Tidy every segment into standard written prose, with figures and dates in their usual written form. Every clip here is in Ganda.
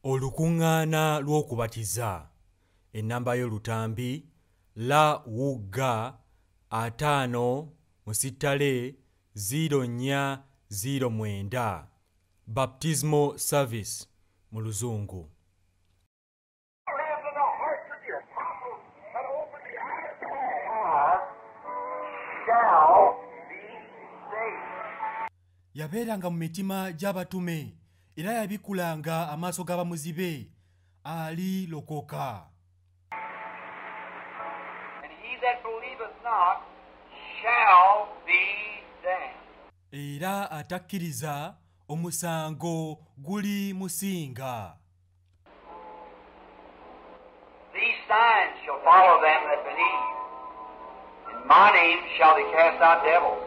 Olukuŋŋaana lw'okubatiza, ennamba y'olutambi la wugga 5 musittale 04 09, baptismal service mu Luzungu. Yabeeranga mu mitima gy'abatume era yabikulanga amaaso g'abamuzibe ali lokoka. Era atakkiriza omusango guli musinga. These signs shall follow them that believe. In my name shall they cast out devils.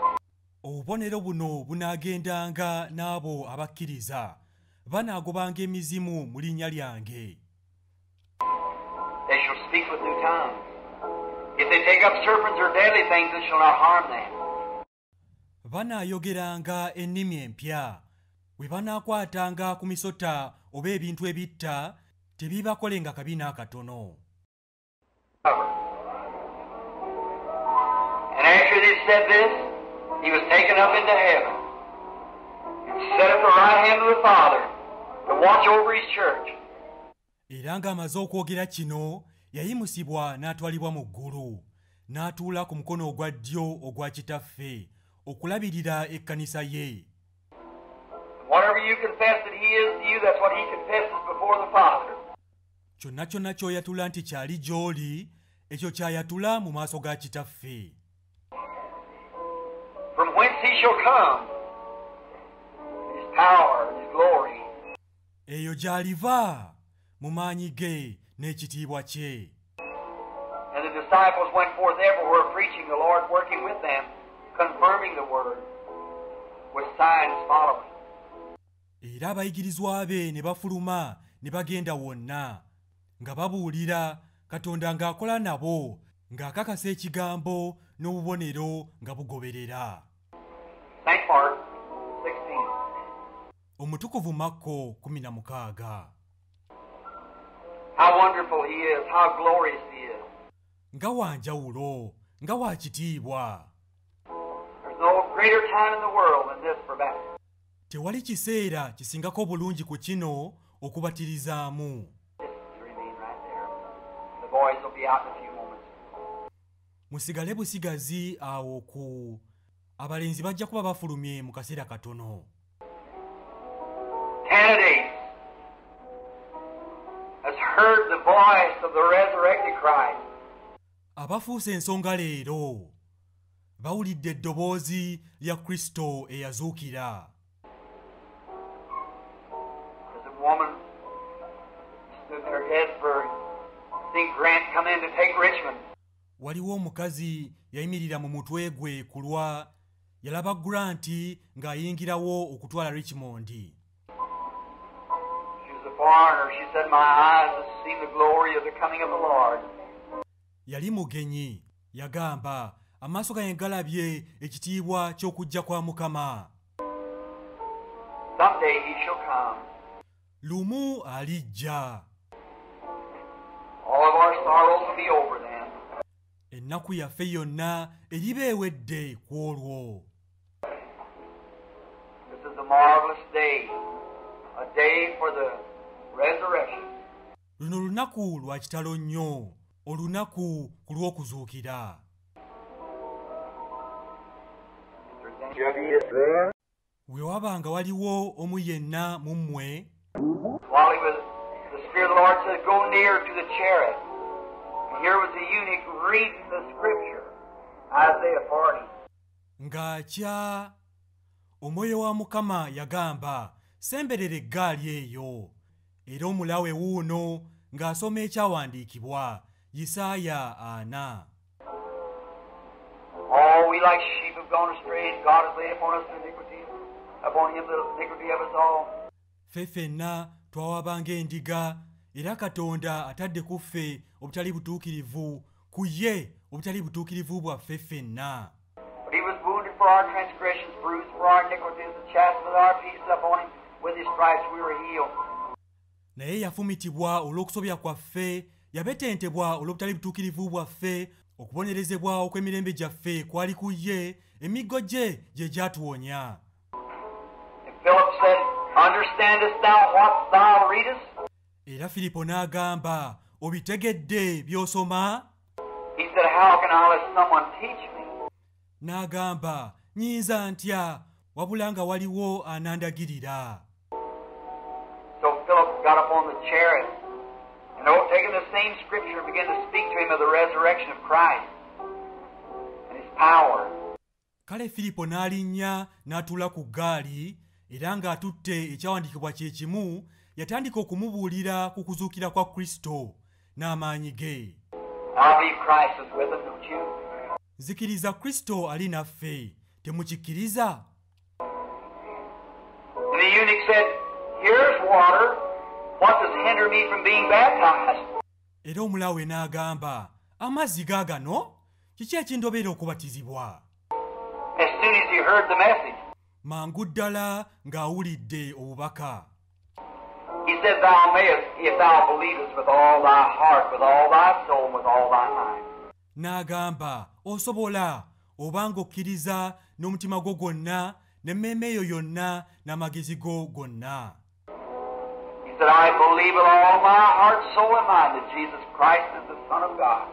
Obubonero buno bunaagendanga n'abo abakkiriza, banaagobanga emizimu mu linnya lyange. They shall speak with new tongues. If they take up serpents or deadly things, it shall not harm them. Banaayogeranga ennimi empya, bwe banaakwatanga ku misota oba ebintu ebitta, tebiibakolenga kabi n'akatono. And after they said this, he was taken up into heaven and set at the right hand of the Father to watch over his church. Era ng'amaze okwogera kino, yayimusibwa n'atwalibwa mu ggulu, n'atuula ku mukono ogwa ddyo ogwa Kitaffe okulabirira ekkanisa ye. Whatever you confess that he is to you, that's what he confesses before the Father. Kyonna kyonna ky'oyatula nti kyali gy'oli, ekyo kyayatula mu maaso ga Kitaffe. From whence he shall come, his power and his glory. Eyo gy'aliva mu maanyi ge n'ekitiibwa kye. And the disciples went forth everywhere preaching the Lord, working with them, confirming the word with signs following. Era abayigirizwa be ne bafuluma ne bagenda wonna nga babuulira Katonda ng'akola nabo, ng'akakasa ekigambo n'obubonero nga bugoberera. St. Mark 16. Omutukuvu Makko 16. How wonderful he is, how glorious he is. Nga wa njawulo, nga wa kitiibwa. There's no greater time in the world than this for baptism. Tewali kiseera kisingako bulungi ku kino okubatirizaamu. Just remain right there. The boys will be out in a few moments. Musigale busigazi awo ku abalenzi bajja kuba bafulumye mu kaseera katono. Candidates has heard the voice of the resurrected Christ. Abafuuse ensonga leero bawulidde eddoboozi lya Kristo eyazuukira. There's a woman stood there at Gettysburg, seen Grant come in to take Richmond. Waliwo omukazi yayimirira mu mutwe gwe ku lwa yalaba Grant ng'ayingirawo okutwala Richmond. She was a foreigner. She said, "My eyes have seen the glory of the coming of the Lord." Yali mugenyi, yagamba, amaaso gange galabye ekitiibwa ky'okujja kwa Mukama. Someday he shall come. Lumu alijja. All of our sorrows will be over then. Ennaku yaffe yonna eriba ewedde ku olwo. This is a marvelous day, a day for the resurrection. Luno lunaku lwa kitalo nnyo, olunaku ku lw'okuzuukira. Bwe wabanga waliwo omu yenna mu mmwe, While he was, the Spirit of the Lord said, "Go near to the chariot." And here was the eunuch reading the scripture, Isaiah 40. Ng'akya omwoyo wa Mukama yagamba, semberera eggaali eyo. Era omulawe wuuno ng'asoma ekyawandiikibwa Yisaaya 4. All we like sheep have gone astray, and God has laid upon us the iniquity, upon him the iniquity of us all. Ffe ffenna twawabanga endiga, era Katonda atadde ku ffe obutali butuukirivu, ku ye obutali butuukirivu bwaffe ffenna. But he was wounded for our transgressions, bruised for our iniquities, the chastisement of our peace upon him, with his stripes we were healed. Naye yafumitibwa olw'okusobya kwaffe, yabetentebwa olw'obutali butuukirivu bwaffe, okubonerezebwa okw'emirembe gyaffe kwali ku ye, emiggo gye gye gyatuwonya. And Philip said, Understandest thou what thou readest? Era Firipo n'agamba, obitegedde by'osoma? He said, How can I let someone teach me? N'agamba, nnyinza ntya wabula nga waliwo anandagirira. So Philip got up on the chariot and taking the same scripture began to speak to him of the resurrection of Christ and his power. Kale Firipo n'alinnya n'atuula ku ggaali era ng'atutte ekyawandiikibwa kye kimu yatandika okumubuulira ku kuzuukira kwa Kristo n'amaanyi ge. I believe Christ is with us, don't you? Nzikiriza Kristo ali naffe, temukikkiriza? And the eunuch said, Here's water. What does hinder me from being baptized? Era omulaawe n'agamba, amazzi gaagano, kiki ekindobera okubatizibwa? As soon as he heard the message, Mangu ddala ng'awulidde obubaka. he said, Thou mayest, if thou believest with all thy heart, with all thy soul, and with all thy mind. N'agamba, osobola obanga okkiriza n'omutima gwo gwonna, n'emmeeme yo yonna, n'amagezi go gonna. He said, I believe with all my heart, soul, and mind that Jesus Christ is the Son of God.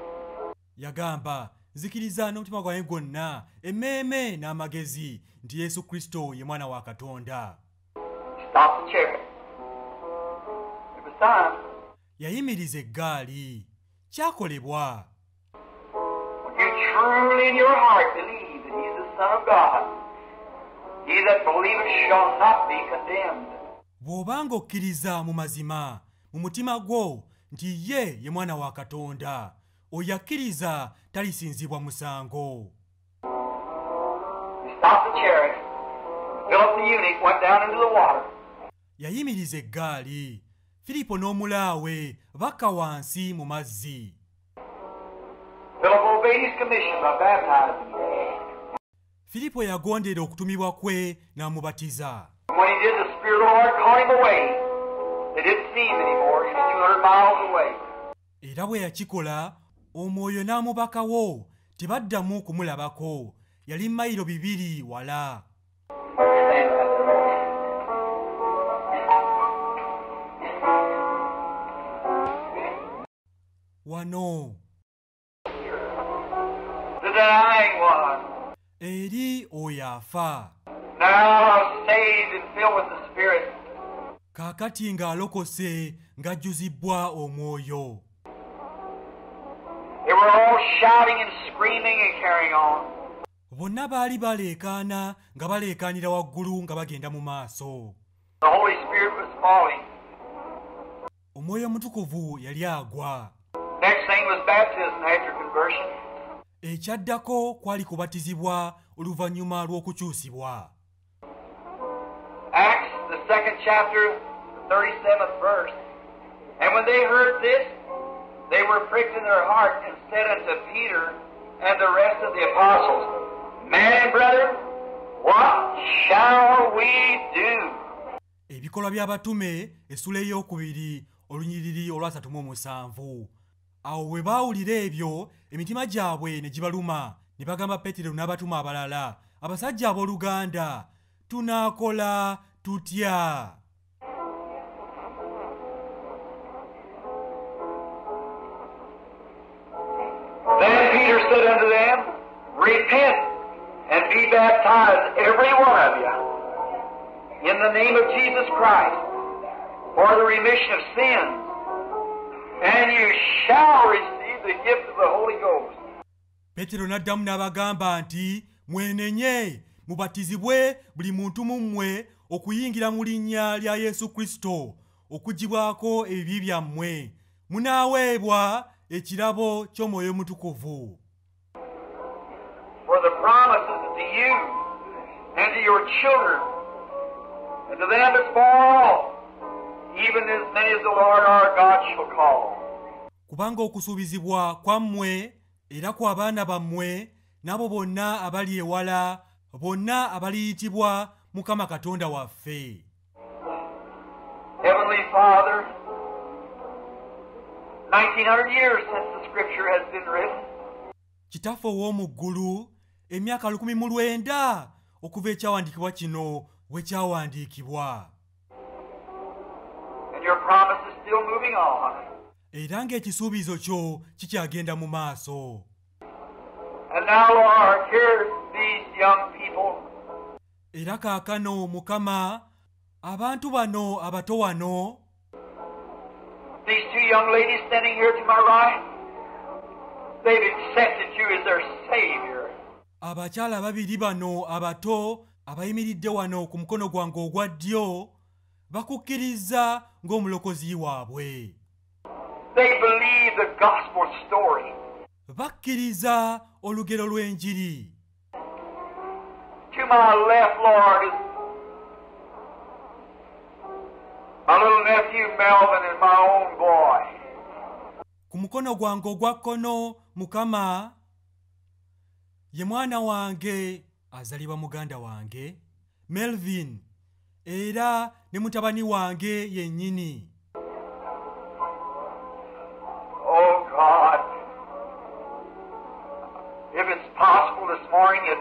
Yagamba, nzikiriza n'omutima gwange gwonna, emmeeme n'amagezi nti Yesu Kristo ye mwana wa Katonda. He stopped the chariot. It was time. Yayimiriza eggaali. Kyakolebwa. When you truly in your heart believe that He's the Son of God, he that believeth shall not be condemned. Bw'obanga okkiriza mu mazima mu mutima gwo nti ye ye mwana wa Katonda, oyo akkiriza talisinzibwa musango. He stopped the chariot. Philip the eunuch went down into the water. Yayimiriza eggaali. Firipo n'omulaawe bakka wansi mu mazzi. Philip obeyed his commission by baptizing him. Firipo yagondera okutumibwa kwe n'amubatiza. And when he did, the Spirit of the Lord caught him away. They didn't see him anymore. He was 200 miles away. Era bwe yakikola, omwoyo n'amubakawo, tebaddamu kumulabako. Yali mayiro 200 wala. Stand right there. Wano The dying one, eri oyo afa, now saved and filled with the Spirit, kaakati ng'alokose ng'ajjuzibbwa omwoyo. They were all shouting and screaming and carrying on. Bonna baali baleekaana nga baleekaanira waggulu nga bagenda mu maaso. The Holy Spirit was falling. Omwoyo Omutukuvu yali agwa. Next thing was baptism after conversion. Ekyaddako kwali kubatizibwa oluvannyuma lw'okukyusibwa. Acts, the 2nd chapter, the 37th verse. And when they heard this, they were pricked in their heart and said unto Peter and the rest of the apostles, Men and brethren, what shall we do? Ebikolwa by'abatume essula ey'okubiri olunyiriri olwa 37. Awo bwe baawulira ebyo, emitima gyabwe ne gibaluma, ne bagamba Peetero n'abatume abalala, abasajja abooluganda, tunaakola tutya? Then Peter said unto them, Repent and be baptized, every one of you, in the name of Jesus Christ, for the remission of sins, and you shall receive the gift of the Holy Ghost. Peetero n'addamu n'abagamba nti, mwenenye, mubatizibwe buli muntu mu mmwe okuyingira mu linnya lya Yesu Kristo, okuggyibwako ebibi byammwe. Munaaweebwa ekirabo ky'Omwoyo Omutukuvu. For the promise is to you and to your children and to them that's far off, even as many as the Lord our God shall call. Kubanga okusuubizibwa kwammwe era kw'abaana bammwe n'abo bonna abali ewala, bonna abaliyitibwa Mukama Katonda waffe. Heavenly Father, 1900 years since the scripture has been written. Kitaffe ow'omu ggulu, emyaka 1900 okuva ekyawandiikibwa kino we kyawandiikibwa. And your promise is still moving on. Era ng'ekisuubizo kyo kikyagenda mu maaso. And now, Lord, here's these young people. Era kaakano Mukama, abantu bano abato wano, These two young ladies standing here to my right, they've accepted you as their Savior. Abakyala babiri bano abato abayimiridde wano ku mukono gwange ogwa ddyo bakukkiriza ng'omulokozi waabwe. They believe the gospel story. Bakkiriza olugero lw'enjiri. To my left, Lord, is my little nephew Melvin and my own boy. Ku mukono gwange ogwa kkono, Mukama, ye mwana wange azalibwa muganda wange Melvin, era ne mutabani wange yennyini. Oh God, if it's possible this morning that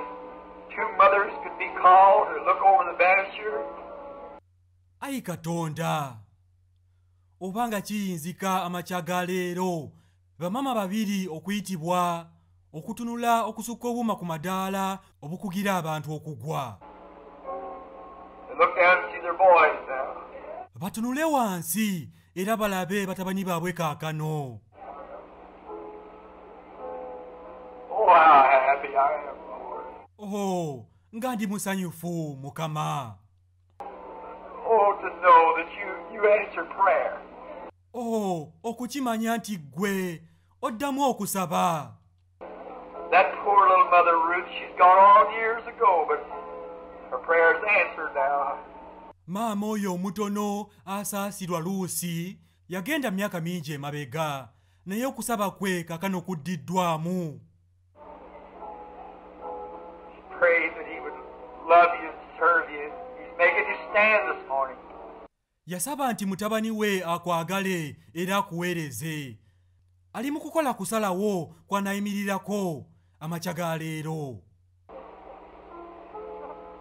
two mothers could be called to look over the banister. Ayi Katonda, obanga kiyinzika amakya ga leero bamama babiri okuyitibwa okutunula okusukka obuuma ku madaala obukugira abantu okugwa. They look down and see their boys now. Batunule wansi era balabe batabani baabwe kaakano. Oh, how happy I am, Lord. Oh, nga ndi musanyufu, Mukama. Oh, to know that you answer prayer. Oh, okukimanya nti ggwe oddamu okusaba. That poor little mother Ruth, she's gone on years ago, but her prayer's answered now. Maama oyo omutono asaasirwa Luusi yagenda myaka mingi emabega, naye okusaba kwe kaakano kuddiddwamu. She prayed that he would love you and serve you. He's making you stand this morning. Yasaba nti mutabani we akwagale era akuweereze. Ali mu kukola kusalawo kw'anayimirirako amakya ga leero.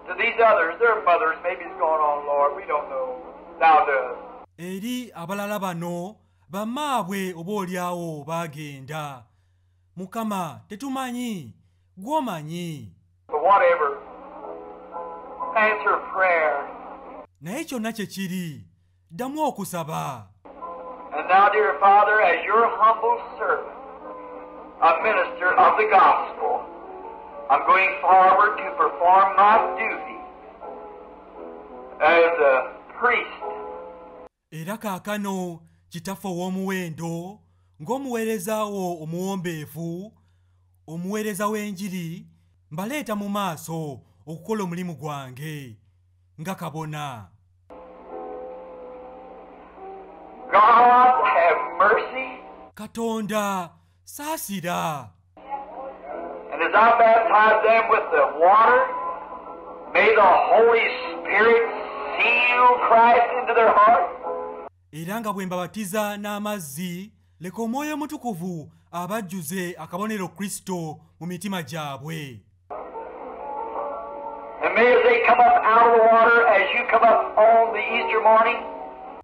To these others, their mothers maybe is gone on, Lord. We don't know. Thou dost. Eri abalala bano bamaabwe oba oliawo baagenda. Mukama tetumanyi, gw'omanyi. But whatever, answer prayer. Naye kyonna kye kiri, ddamu okusaba. And now, dear Father, as your humble servant, a minister of the gospel, I'm going forward to perform my duty as a priest. Era kaakano kitaffe ow'omuwendo, ng'omuweereza wo omuwombeefu, omuweereza w'enjiri, mbaleeta mu maaso okukola omulimu gwange nga kabona. God have mercy. Katonda saasira. And as I baptize them with the water, may the Holy Spirit seal Christ into their heart. Era nga bwe mbabatiza n'amazzi, leka Omwoyo Omutukuvu abajjuze akabonero Kristo mu mitima gyabwe. And may as they come up out of the water as you come up on the Easter morning,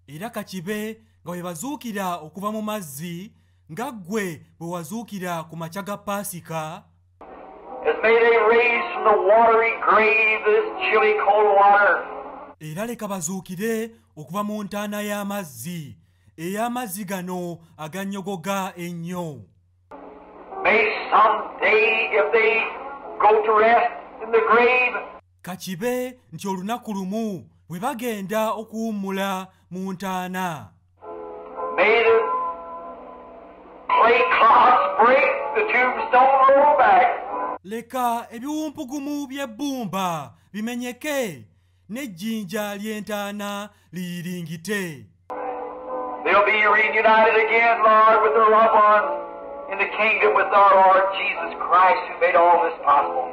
Era kakibe nga bwe bazuukira okuva mu mazzi nga ggwe bwe wazuukira ku makya ga Paasika, as may they raise from the watery grave this chilly cold water. Era leka bazuukire okuva mu ntaana y'amazzi, ey'amazzi gano agannyogoga ennyo. May someday, if they go to rest in the grave, Kakibe nti olunaku lumu bwe bagenda okuwummula mu ntaana, may the clay clods break, the tombstone roll back. Leka ebiwumpugumu by'ebbumba bimenyeke n'ejjinja ly'entaana liyiringite. They'll be reunited again, Lord, with their loved ones in the kingdom with our Lord Jesus Christ, who made all this possible.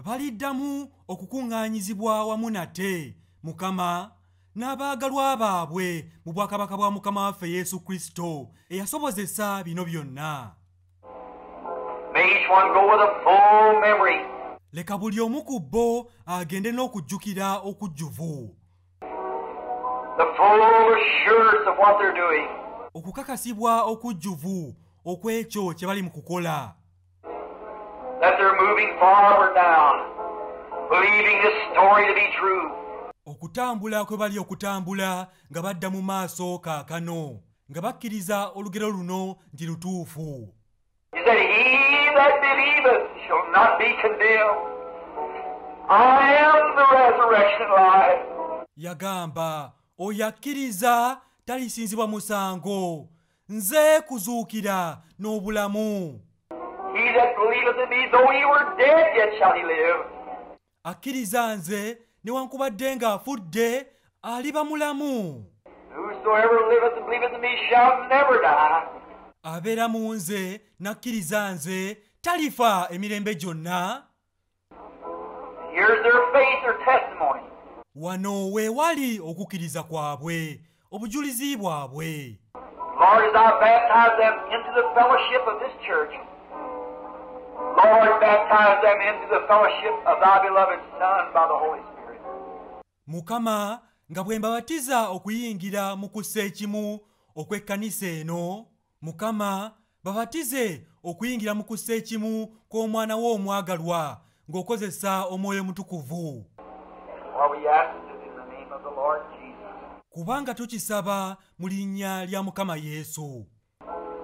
Baliddamu okukuŋŋaanyizibwa wamu nate, Mukama, n'abaagalwa baabwe mu bwakabaka bwa Mukama waffe Yesu Kristo eyasobozesa bino byonna. May each one go with a full memory. Leka buli omu ku bo agende n'okujjukira okujjuvu. The full assurance of what they're doing. Okukakasibwa okujjuvu okw'ekyo kye bali mu kukola. That they're moving forward now, believing this story to be true. Okutambula kwe bali okutambula nga badda mu maaso kaakano, nga bakkiriza olugero luno nti lutuufu. He said, "He that believeth shall not be condemned. I am the resurrection life." Yagamba, oyo akkiriza talisinzibwa musango. Nze kuzuukira n'obulamu. He that believeth in me, though he were dead, yet shall he live. Akkiriza nze newankubadde ng'afudde aliba mulamu. Whosoever liveth and believeth in me shall never die. Abeera mu nze n'akkiriza nze talifa emirembe gyonna. Here's their faith, their testimony. Wano we wali okukkiriza kwabwe, obujulizi bwabwe. Lord, as I baptize them into the fellowship of this church, Lord, baptize them into the fellowship of thy beloved Son by the Holy Spirit. Mukama, nga bwe mbabatiza okuyingira mu kussa ekimu okw'ekkanisa eno, Mukama, babatize okuyingira mu kussa ekimu kw'omwana wo omwagalwa ng'okozesa Omwoyo Omutukuvu. For we ask it in the name of the Lord Jesus. Kubanga tukisaba mu linnya lya Mukama Yesu.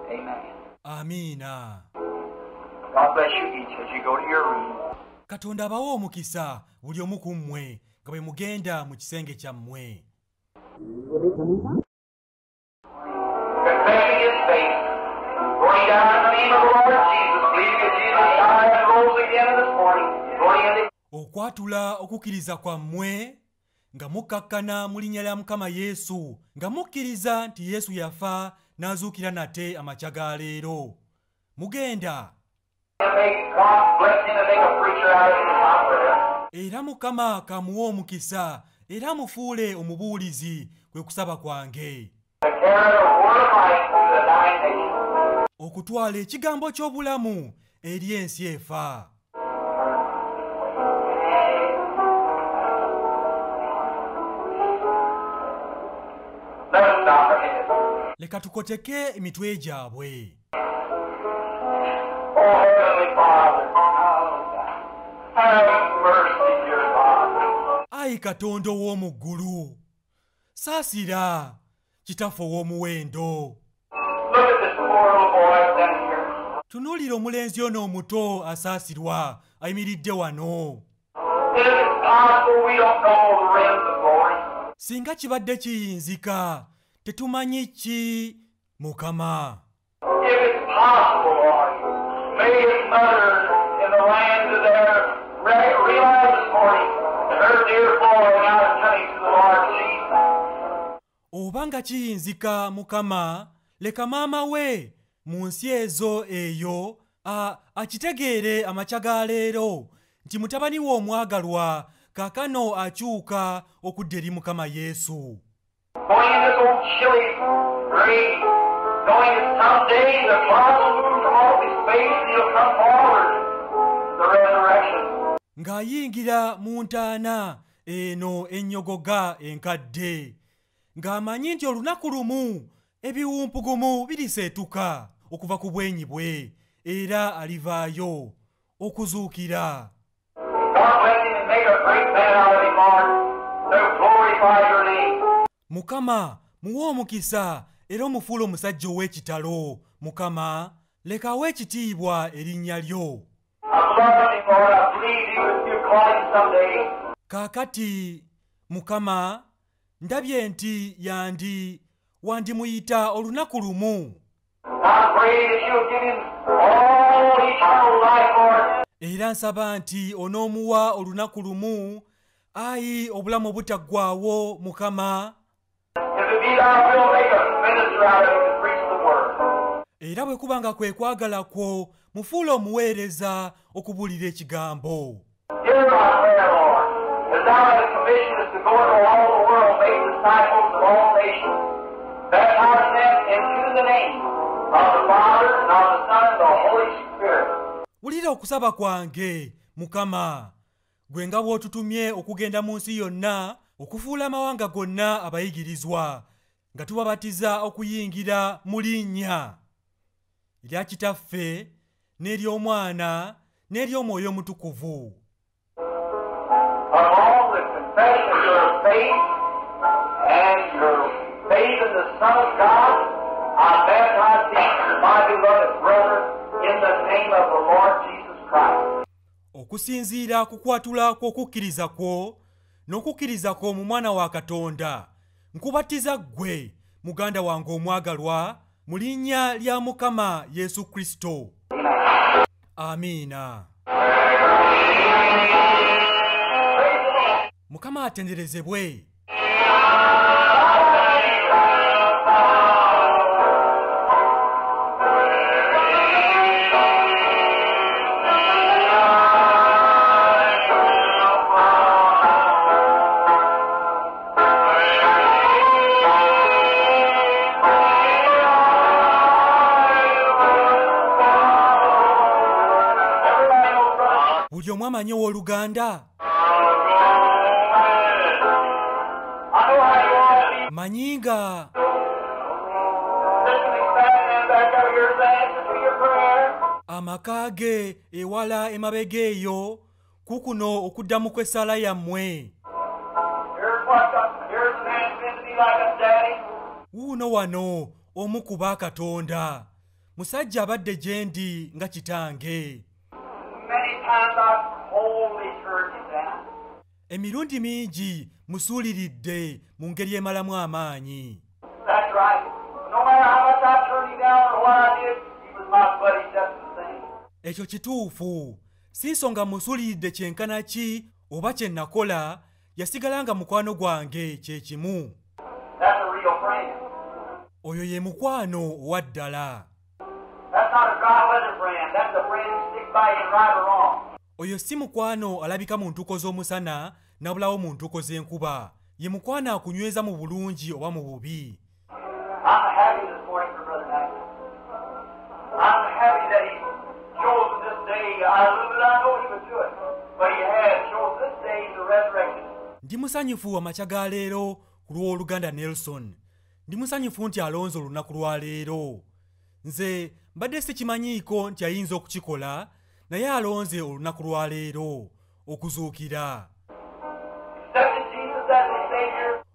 Amen. Amiina. God bless you each as you go to your room. Katonda abawe omukisa buli omu ku mmwe nga bwe mugenda mu kisenge kyammwe. Confessing his faith, going down in the name of the Lord Jesus, believing that Jesus died and rose again this morning, going into Okwatula okukkiriza kwammwe nga mukkakkana mu linnya lya Mukama Yesu, nga mukkiriza nti Yesu yafa n'azuukira nate amakya ga leero. Mugenda. May God bless him and make a preacher out of him in my prayer. Era Mukama kamuwe omukisa era amufuule omubuulizi kwe kusaba kwange. To carry the word of life to the dying nation. Okutwala ekigambo ky'obulamu eri ensi efa. Let us bow our heads. Leka tukoteke emitwe gyabwe. Oh, Heavenly Father, have mercy, dear Father. Ayi Katonda ow'omu ggulu, saasira kitaffe ow'omuwendo. Look at this poor little boy standing here. Tunuulira omulenzi ono omuto asaasirwa ayimiridde wano. If it's possible, we don't know the realms of glory. Singa kibadde kiyinzika, tetumanyi ki Mukama. If it's possible, Lord, may his mother in the land of there realize this morning that her dear boy now is coming to the Lord Jesus. Oba nga kiyinzika Mukama, leka maama we mu nsi ezo eyo akitegeere amakya ga leero nti mutabani we omwagalwa kaakano akyuka okudda eri Mukama Yesu. Going in this old chilly grave, knowing that someday the clouds will move from off his face and he'll come forward, the resurrection. Ng'ayingira mu ntaana eno ennyogoga enkadde, ng'amanyi nti olunaku lumu ebiwumpugumu biriseetuka okuva ku bwenyi bwe, era alivaayo okuzuukira. God bless him and make a great man out of him, Lord, to glorify your name. Mukama, muwe omukisa era omufuule omusajja ow'ekitalo. Mukama, leka awe ekitiibwa erinnya lyo. I love him, Lord. I believe you'll call him someday. Kaakati, Mukama, ndabye nti wandimuyita olunaku lumu. I pray that you'll give him all eternal life, Lord. Era nsaba nti onoomuwa olunaku lumu, ayi obulamu obutaggwaawo, Mukama. If it be thy will, make a minister out of him to preach the word. Era bwe kuba nga kwe kwagala kwo, mufuule omuweereza okubuulira ekigambo. Hear my prayer, Lord, as thou hast commissioned us to go into all the world, make disciples of all nations, baptizing them into the name of the Father and of the Son and the Holy Spirit. Wulira okusaba kwange, Mukama, gwe nga bw'otutumye okugenda mu nsi yonna okufuula amawanga gonna abayigirizwa, nga tubabatiza okuyingira mu linnya erya Kitaffe n'ery'Omwana n'ery'Omwoyo Omutukuvu. Upon the confession of your faith and your faith in the Son of God, I baptize thee, my beloved brother, in the name of the Lord Jesus Christ. Okusinziira ku kwatula kw'okukkiriza kwo n'okukkiriza kwo mu Mwana wa Katonda, nkubatiza ggwe, muganda wange omwagalwa, mu linnya lya Mukama Yesu Kristo. Amiina. Mukama atenderezebwe. Buli omu amanyi owooluganda. Manyi nga amaka ge ewala emabega eyo kukuno okuddamu kw'essaala yammwe. Wuuno wano omu ku Katonda, musajja abadde gye ndi nga kitange. Emirundi mingi musuuliridde mu ngeri emalamu amaanyi. Ekyo kituufu. Si nsonga musuuliridde kyenkana ki oba kye nakola, yasigala nga mukwano gwange kye kimu. Oyo ye mukwano owa ddala. Oyo si mukwano alabika mu ntuuko z'omusana n'abulawo mu ntuuko z'enkuba. Ye mukwano akunyweza mu bulungi oba mu bubi. Ndi musanyufu amakya ga leero ku lw'oluganda Nelson. Ndi musanyufu nti alonze olunaku lwa leero. Nze mbadde sikimanyiiko nti ayinza okukikola, naye alonze olunaku lwa leero okuzuukira.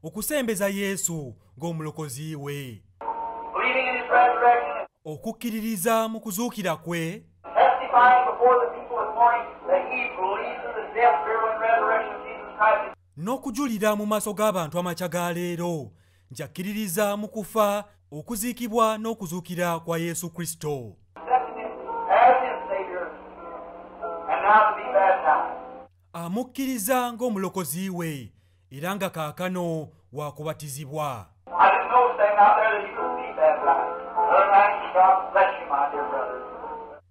Okusembeza Yesu ng'omulokozi we. Okukkiririza mu kuzuukira kwe, n'okujulira mu maaso g'abantu amakya ga leero nti akkiririza mu kufa, okuziikibwa n'okuzuukira kwa Yesu Kristo. Amukkiriza ng'omulokozi we era nga kaakano wakubatizibwa.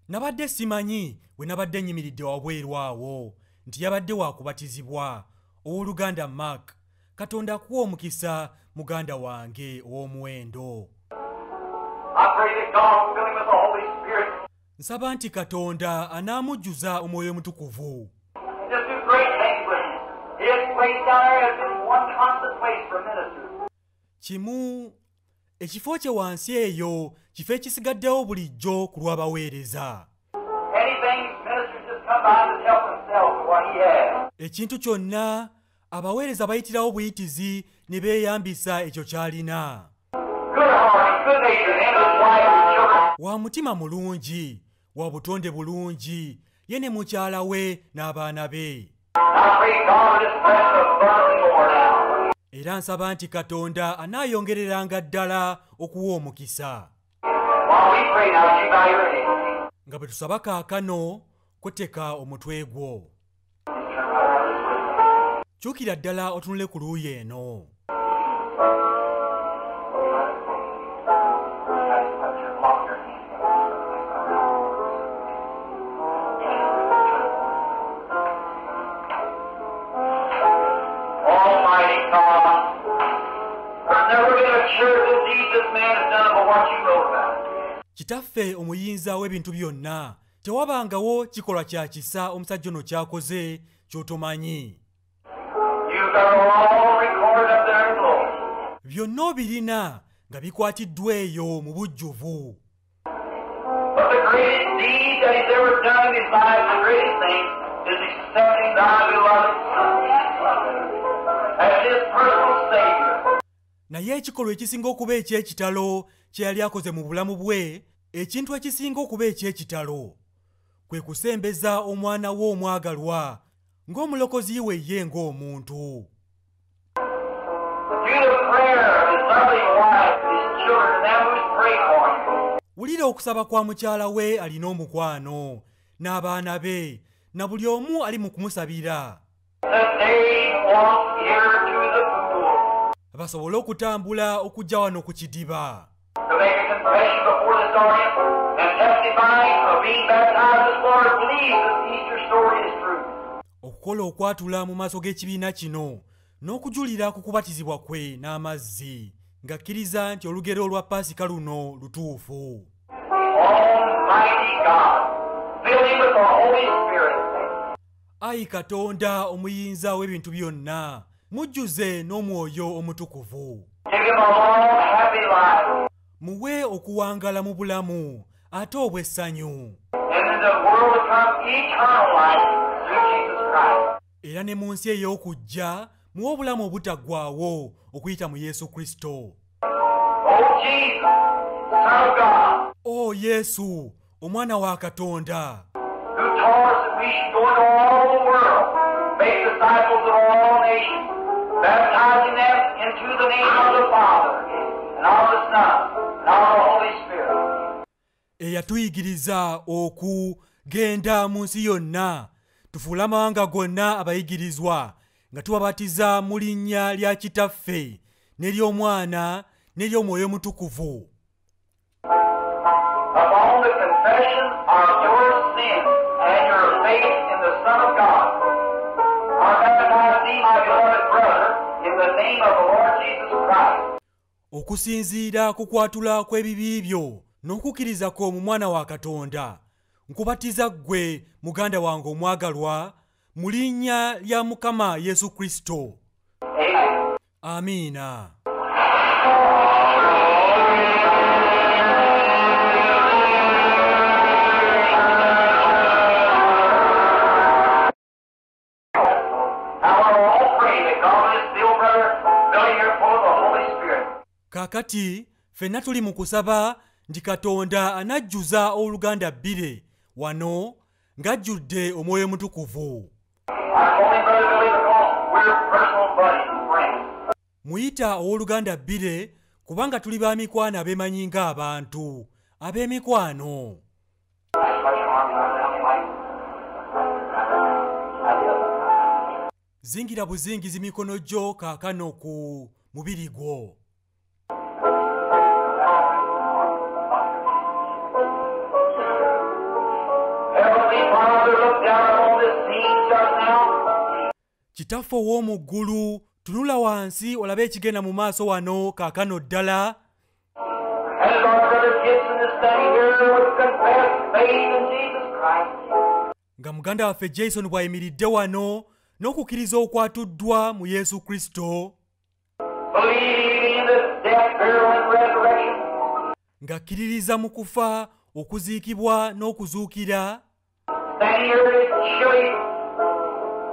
Nabadde simanyi we nabadde nnyimiridde wabweru awo nti yabadde wakubatizibwa. Owooluganda Mark, Katonda akuwa omukisa muganda wange ow'omuwendo. Nsaba nti Katonda anaamujjuza Omwoyo Omutukuvu. Kimu ekifo kye wansi eyo kifo ekisigaddewo bulijjo ku lw'abaweereza. Ekintu kyonna abaweereza bayitirawo buyitizi ne beeyambisa ekyo ky'alina. Wa mutima mulungi, wa butonde bulungi, ye ne mukyala we n'abaana be. Era nsaba nti Katonda anaayongereranga ddala okuwa omukisa. Nga bwe tusaba kaakano, koteka omutwe gwo. Kyukira ddala otunule ku luuyi eno. Almighty God, what you wrote about it. Kitaffe omuyinza w'ebintu byonna, tewabangawo kikolwa kya kisa omusajja ono ky'akoze ky'otomanyi. You've got it all recorded up there in glory. Byonna obirina nga bikwatiddwa eyo mu bujjuvu. But the greatest deed that he's ever done in his life, the greatest thing, is accepting thy beloved Son as his personal Savior. Naye ekikolwa ekisinga okuba eky'ekitalo kye yali akoze mu bulamu bwe, ekintu ekisinga okuba eky'ekitalo kwe kusembeza omwana we omwagalwa ng'omulokozi we ye ng'omuntu. Through the prayer of his lovely wife, his children, and them who's prayed for him. Wulira okusaba kwa mukyala we alina omukwano n'abaana be na buli omu ali mu kumusabira That they walk here to the pool basobole okutambula okujja wano ku kidiba to make a confession before this audience and testify of being baptized this water, believe that the Easter story is true. Okukola okwatula mu maaso g'ekibiina kino n'okujulira ku kubatizibwa kwe n'amazzi ng'akkiriza nti olugero lwa Paasika luno lutuufu. Almighty God, fill him with the Holy Spirit. Ayi Katonda omuyinza w'ebintu byonna, mujjuze n'omwoyo omutukuvu. Give him a long, happy life. Muwe okuwangala mu bulamu ate obw'essanyu. And in the world to come, eternal life through Jesus Christ. Era ne mu nsi ey'okujja muwe obulamu obutaggwaawo okuyita mu Yesu Kristo. O Jesus, Son of God, O Yesu, omwana wa Katonda, who taught us that we should go into all the world, make disciples of all nations, baptizing them into the name of the Father, and of the Son, and of the Holy Spirit. Eyatuyigiriza okugenda mu nsi yonna, tufuule amawanga gonna abayigirizwa, nga tubabatiza mu linnya lya Kitaffe, n'ery'Omwana, n'ery'Omwoyo Omutukuvu. Upon the confession of your sins and your faith in the Son of God, I baptize thee, my beloved brother, in the name of the Lord Jesus Christ. Okusinziira ku kwatula kw'ebibi byo n'okukkiriza kwo mu Mwana wa Katonda, nkubatiza ggwe muganda wange omwagalwa mu linnya lya Mukama Yesu Kristo. Amen. Amiina. Now we'll all pray that God will just fill Brother Billy here full of the Holy Spirit. Kaakati ffenna tuli mu kusaba nti Katonda anajjuza owooluganda Billy wano ng'ajjudde Omwoyo Omutukuvu. I call him Brother Billy because we're personal buddies and friends. Muyita owooluganda Billy kubanga tuli ba mikwano abeemanyi ng'abantu ab'emikwano. Zingira buzingizi mikono gyo kaakano ku mubiri gwo. Heavenly Father, look down upon this scene just now. Kitaffe ow'omu ggulu, tunula wansi olabe ekigenda mu maaso wano kaakano ddala. As our brother Gibson is standing here with confessed faith in Jesus Christ, Nga muganda waffe Jason bw'ayimiridde wano n'okukkiriza okwatuddwa mu Yesu Kristo, believing in the death, burial, and resurrection, ng'akkiririza mu kufa, okuziikibwa n'okuzuukira, standing here in this chilly,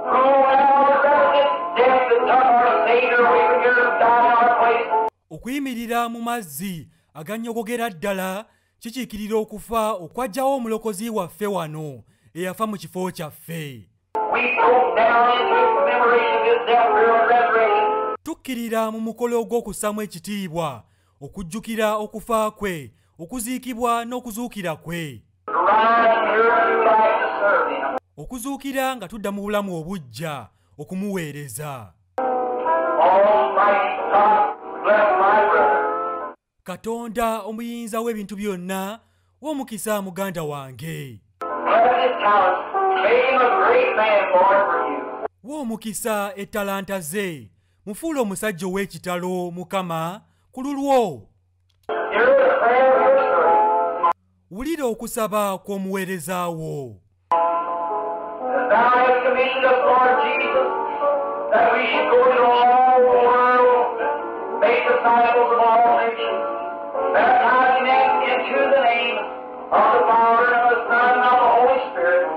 cruel hour, represents death that took our Savior away from here and died in our place. Okuyimirira mu mazzi aganyogogera ddala kikiikirira okufa okwaggyawo omulokozi waffe wano eyafa mu kifo kyaffe. We go down into commemoration of his death, burial, and resurrection. Tukkirira mu mukolo gw'okussaamu ekitiibwa okujjukira okufa kwe, okuziikibwa n'okuzuukira kwe. To rise here in new life to serve him. Okuzuukira nga tudda mu bulamu obuggya okumuweereza. Almighty God, bless my brother. Katonda omuyinza w'ebintu byonna, w'omukisa muganda wange. Bless his talents. Make him a great man, Lord, for you. W'omukisa ettalanta ze, mufuule omusajja ow'ekitalo Mukama ku lulwo. Hear the Wulira okusaba kw'omuweereza wo. As thou hast commissioned us, Lord Jesus, that we should go into all the world, make disciples of all nations, baptizing them into the name of the Father, and of the Son, and of the Holy Spirit.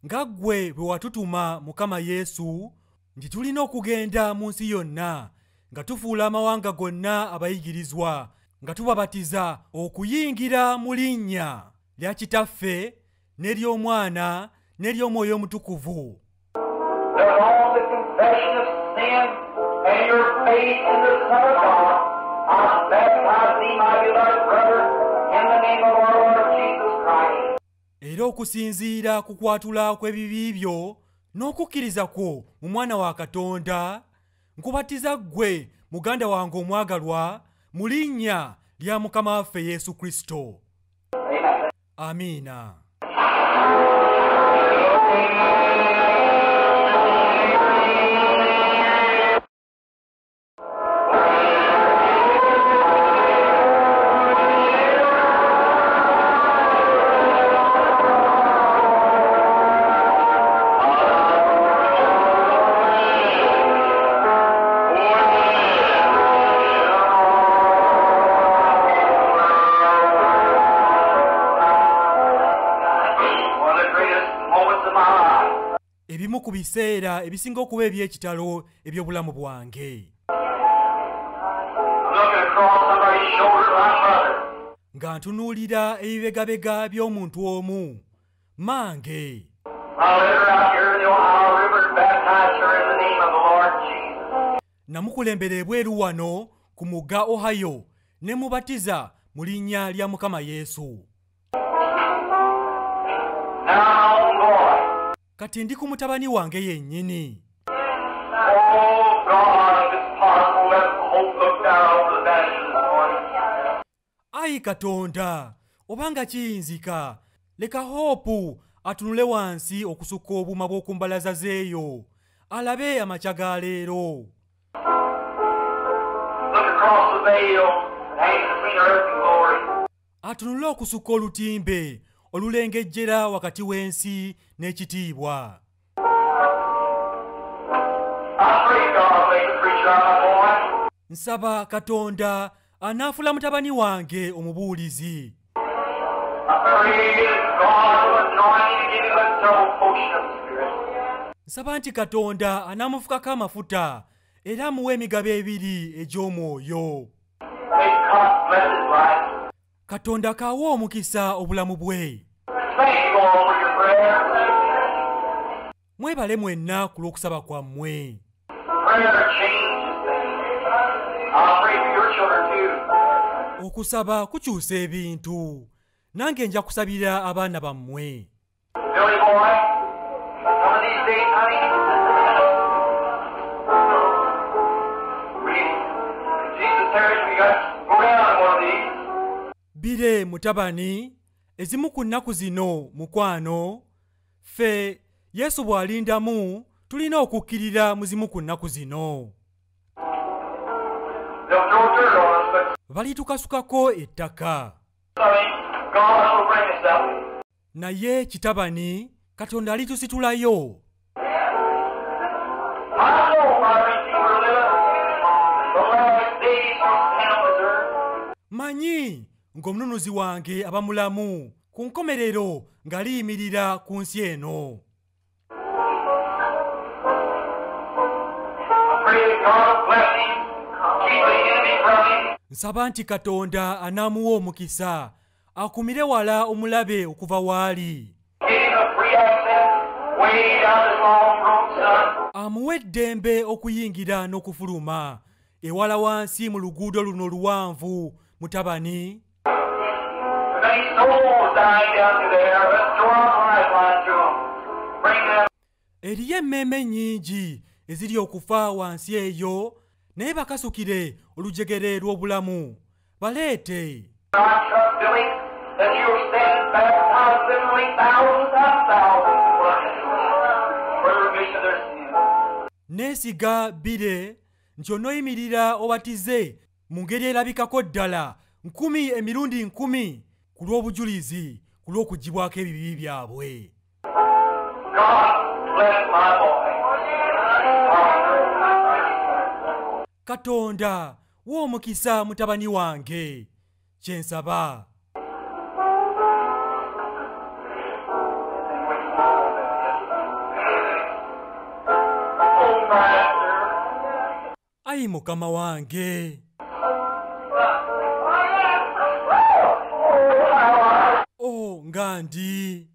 Nga ggwe bwe watutuma Mukama Yesu nti tulina okugenda mu nsi yonna nga tufuula amawanga gonna abayigirizwa nga tubabatiza okuyingira mu linnya lya Kitaffe n'ery'Omwana n'ery'Omwoyo Omutukuvu. That on the confession of sin and your faith in the Son of God, I baptize thee, my beloved brother, in the name of our Lord Jesus Christ. Era okusinziira ku kwatula kw'ebibi byo n'okukkiriza kwo mu Mwana wa Katonda, nkubatiza ggwe muganda wange omwagalwa mu linnya lya Mukama waffe Yesu Kristo. Amen. Amiina. One of the greatest moments of my life. Ebimu ku biseera ebisinga okuba eby'ekitalo eby'obulamu bwange. I'm looking across somebody's shoulder at my mother. Nga ntunuulira ebibegabega by'omuntu omu mange. I led her out here in the Ohio River and baptized her in the name of the Lord Jesus. Namukulembera ebweru wano ku mugga Ohio ne mubatiza mu linnya lya Mukama Yesu. Now my own boy. Kati ndi ku mutabani wange yennyini. Oh God, if it's possible, let hope look down over the banister this morning. Ayi Katonda, obanga kiyinzika, leka Hope atunule wansi okusukka obuuma bw'oku mbalaza z'eyo, alabe amakya ga leero. Look across the veil that hangs between earth and glory. Atunule okusukka olutimbe olulengejjera wakati w'ensi n'ekitiibwa. I pray God make a preacher out of my boy. Nsaba Katonda anaafuula mutabani wange omubuulizi. I pray that God will anoint him and give him a double portion of the Spirit. Nsaba nti Katonda anaamufukako amafuta era amuwe emigabo ebiri egy'omwoyo. May God bless his life. Katonda k'awe omukisa obulamu bwe. Thank you all for your prayer. Mwebale mwenna ku lw'okusaba kwammwe. Prayer changes things. I'll pray for your children too. Okusaba kukyusa ebintu. Nange nja kusabira abaana bammwe. Billy boy, some of these days, honey, Jesus tarries, we got to go down one of these. Bire mutabani, ezimu ku nnaku zino mukwano, ffe Yesu bw'alindamu tulina okukkirira mu zimu ku nnaku zino. They'll throw dirt on us, but Balitukasukako ettaka. sonny, God will bring us up. Naye kitabani, Katonda alitusitulayo. I know my Redeemer liveth. The last days shall stand on this earth. Manyi ng'omununuzi wange aba mulamu ku nkomerero ng'aliyimirira ku nsi eno. I pray that God will bless him, keep the enemy from him. Nsaba nti Katonda anaamuwa omukisa akumire wala omulabe okuva w'ali. Give him a free access way down this long road, son. Amuwe eddembe okuyingira n'okufuluma ewala wansi mu luguudo luno oluwanvu mutabani. The many souls dying down through there, let's throw out a lifeline to them. Bring them Eriyo emmeeme nnyingi eziri okufa wansi eyo naye bakasukire olujegere lw'obulamu baleete. I trust, Billy, that you'll stand and baptize literally thousands and thousands for the remission of their sins. Neesiga Bire nti onooyimirira obatize mu ngeri erabikako ddala 10 emirundi 10 ku lw'obujulizi ku lw'okuggyibwako ebibi byabwe. God bless my boy. Katonda wa omukisa mutabani wange, kye nsaba. Oh, Master. Ayi Mukama wange, Oh, how I o nga ndi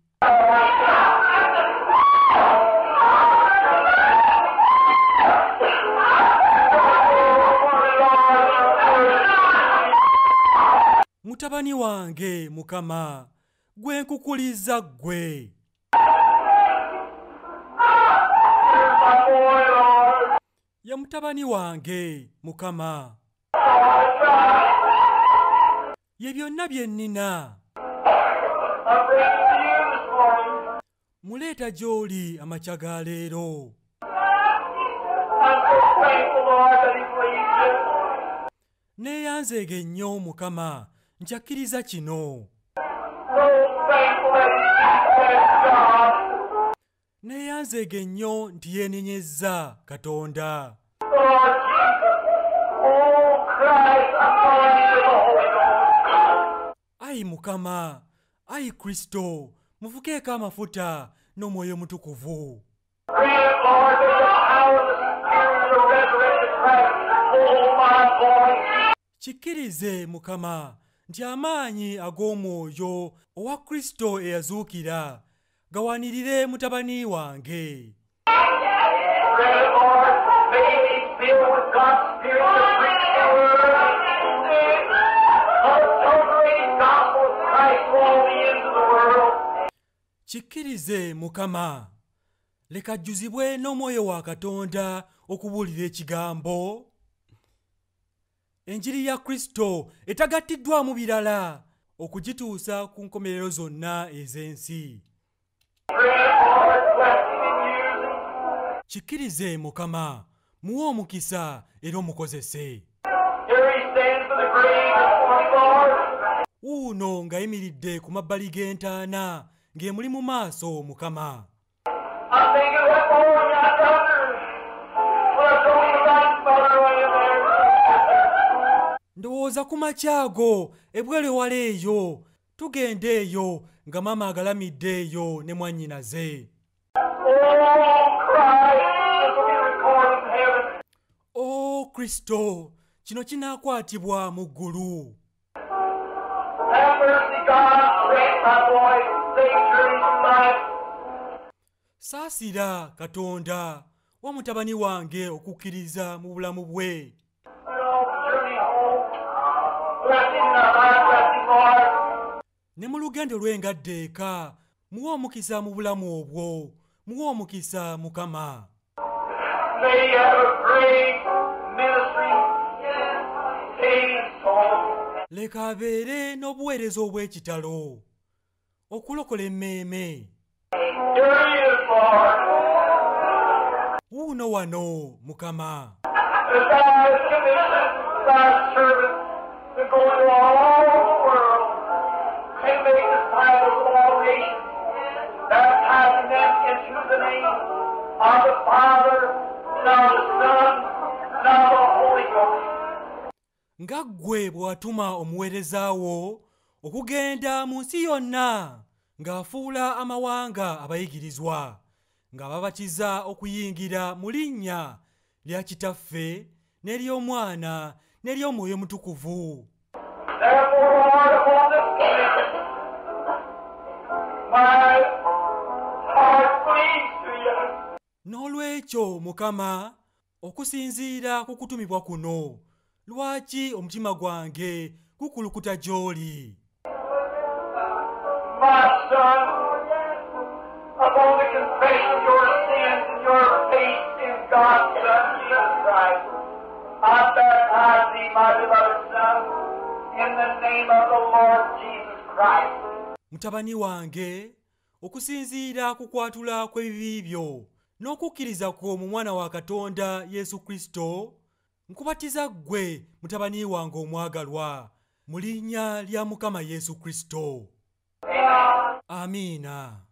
mutabani wange Mukama, gwe nkukuliza ggwe. My boy, Lord. Ye mutabani wange Mukama, ye byonna bye nnina. I bring it to you this morning. Muleeta gy'oli amakya ga leero. I'm so thankful, Lord, that he believes it. Neeyanzeege nnyo Mukama, nkyakkiriza kino. So thankful that he confessed God. Neeyanzeege nnyo nti yeenenyezza Katonda. Lord Jesus, oh Christ, anoint me with the Holy Ghost. Ayi Mukama, ayi Kristo, mufukeeko amafuta n'Omwoyo Mutukuvu. Grant, Lord, that the power of the Spirit of the resurrected Christ hold my boy. Kikkirize Mukama nti amaanyi ag'omwoyo owa Kristo eyazuukira gawanirire mutabani wange. Grant, Lord, may he be filled with God's Spirit to preach the word. Unadulterated gospel of Christ to all the ends of the world. Kikkirize Mukama, leka ajjuzibwe n'omwoyo wa Katonda okubuulira ekigambo. Enjiri ya Kristo etagattiddwamu birala okugituusa ku nkomerero zonna ez'ensi. Grant, Lord, bless him and use him. Kikkirize Mukama, muwe omukisa era omukozese. Here he stands by the grave this morning, Lord. Wuuno ng'ayimiridde ku mabbali g'entaana ng'emuli mu maaso Mukama. I'm thinking of that morning out yonder when I told you about mother laying there. Ndowooza ku makya ago ebweru ewala eyo, tugenda eyo nga maama agalamidde eyo ne mwannyinaze. Oh, Christ, this will be recorded in heaven. O Kristo, kino kinaakwatibwa mu ggulu. Have mercy, God, grant my boy safe journey through life. Saasira Katonda wa mutabani wange okukkiriza mu bulamu bwe. And on the journey home. Bless him in our life, bless him, Lord. Ne mu lugendo lwe ngadde eka, muwe omukisa mu bulamu obwo, muwe omukisa Mukama. May he have a great ministry, saving souls. Leka abeere n'obuweereza obw'ekitalo, okulokola emmeeme. Here he is, Lord. Wuuno wano Mukama. As thou hast commissioned thy servants to go into all the world and make disciples of all nations, baptizing them into the name of the Father, and of the Son, and of the Holy Ghost. Nga ggwe bwe watuma omuweereza wo okugenda mu nsi yonna ng'afuula amawanga abayigirizwa, ng'ababatiza okuyingira mu linnya lya Kitaffe n'ery'Omwana n'ery'Omwoyo Mutukuvu. Therefore, Lord, upon this commission, my heart pleads to you. N'olwekyo Mukama, okusinziira ku kutumibwa kuno, lwaki omutima gwange gukulukuta gy'oli? My son, upon the confession of your sins and your faith in God's Son, Jesus Christ, I baptize thee, my beloved son, in the name of the Lord Jesus Christ. Mutabani wange, okusinziira ku kwatula kw'ebibi byo n'okukkiriza kwo mu mwana wa Katonda Yesu Kristo, nkubatiza ggwe mutabani wange omwagalwa Mu linnya lya Mukama Yesu Kristo. Amiina.